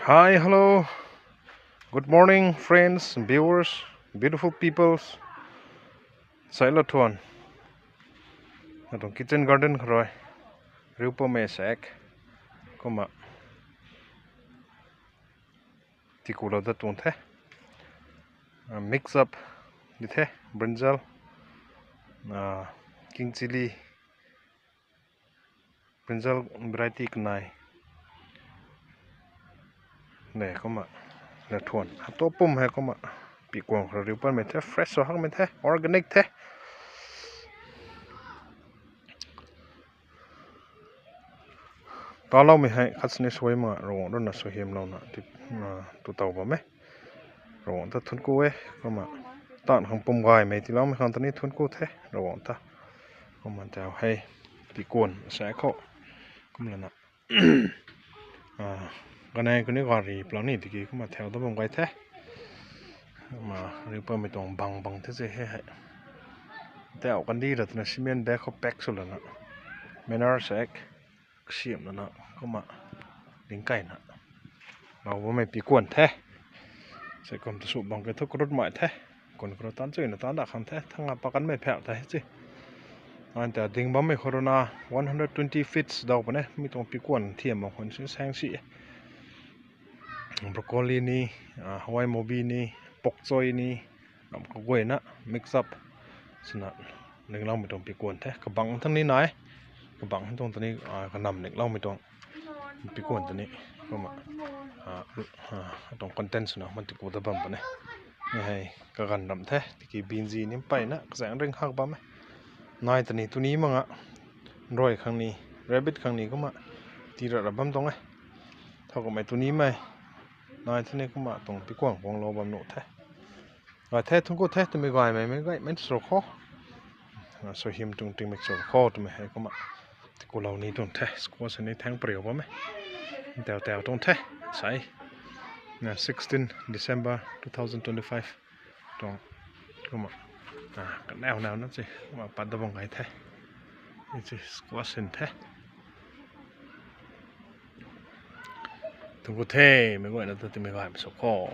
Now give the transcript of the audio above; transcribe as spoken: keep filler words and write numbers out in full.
Hi, hello. Good morning, friends, viewers, beautiful peoples. Sai la thuan. Atuang kitchen garden kharui. Riu pamei sek. Kumna. Tikulou da tuang the. Ah, mix up di the. Brinjal. Ah, king chili. Brinjal variety kanei. Ne, kumna. Le thuan. Hato pum hei kumna. Pikuang khou riu pamei the. Fresh so hakmei the. Organic the. Taloumei hei khat sini suai ma Ravguangc rui na suaihiamlouna ti, ah, tu taw bam e. Ravguangc ta thuanc ku e, kumna. Taanv khang pum gaymei tiiloumei khang ta ni thuanc ku the, Ravguangc ta. Kumna tau hei, pikuan sa khou. Kumlana. Ah, kanei kuni gari plou ni tiki kumna thau ta bam gay the. Kumna riu pamei tuang bang bang the se he hei. Tau kandi ra twna cement bag khou pack sw lana. Manure sack. Kasiamh lana kumna ding kaina. Lou bammei pikuan the. Sei kum ta sw bang kei thu karut mai the. Kun karut tan chuina tan da khang the. Thanga pakanmei phau the chi. An ta ding bammei khou rui na one hundred twenty feet daw puni. Mi tuang pikuan thiam bam khwan si saeng si. Broccoli ni, ah, hawai mobi ni, pok choi ni, ram kaguayna mix up swna ningloumei tuang pikuan the. Kabang thang ni nai, kabang tuang ta ni, ah, kanam ningloumei tuang pikuan ta ni. Kumna, ah, ah, tuang content swna man tiku ta bam puni. Mi hei kaganv ram the, tiki binzi ni mpeyna kazaeng ring hak bam e. Nai ta ni tuni mak nga, rui khang ni, rabbit khang ni kumna tii ra ra bam tuang e. Thowkumhmei tuni mei, nai ta ni kumna tuang pikuan kuanglou bam nuh the. Gay the, thuanc ku the twmei gaymei, meic gaymei sw khou. Ah, suaihiam tuang tingmik sw khou twmei hei kumna. Tikulou ni tuang the, squash ni thaeng pariu bam e. Tau tau tuang the, sai. Na sixteen December two thousand twenty-five. Tuang, kumna. Ah, kanau nau na chi, kumna pat da bam gay the. Ni chi squash sin the. Thuanc ku the, meic guayna ta timei gaymei sw khou.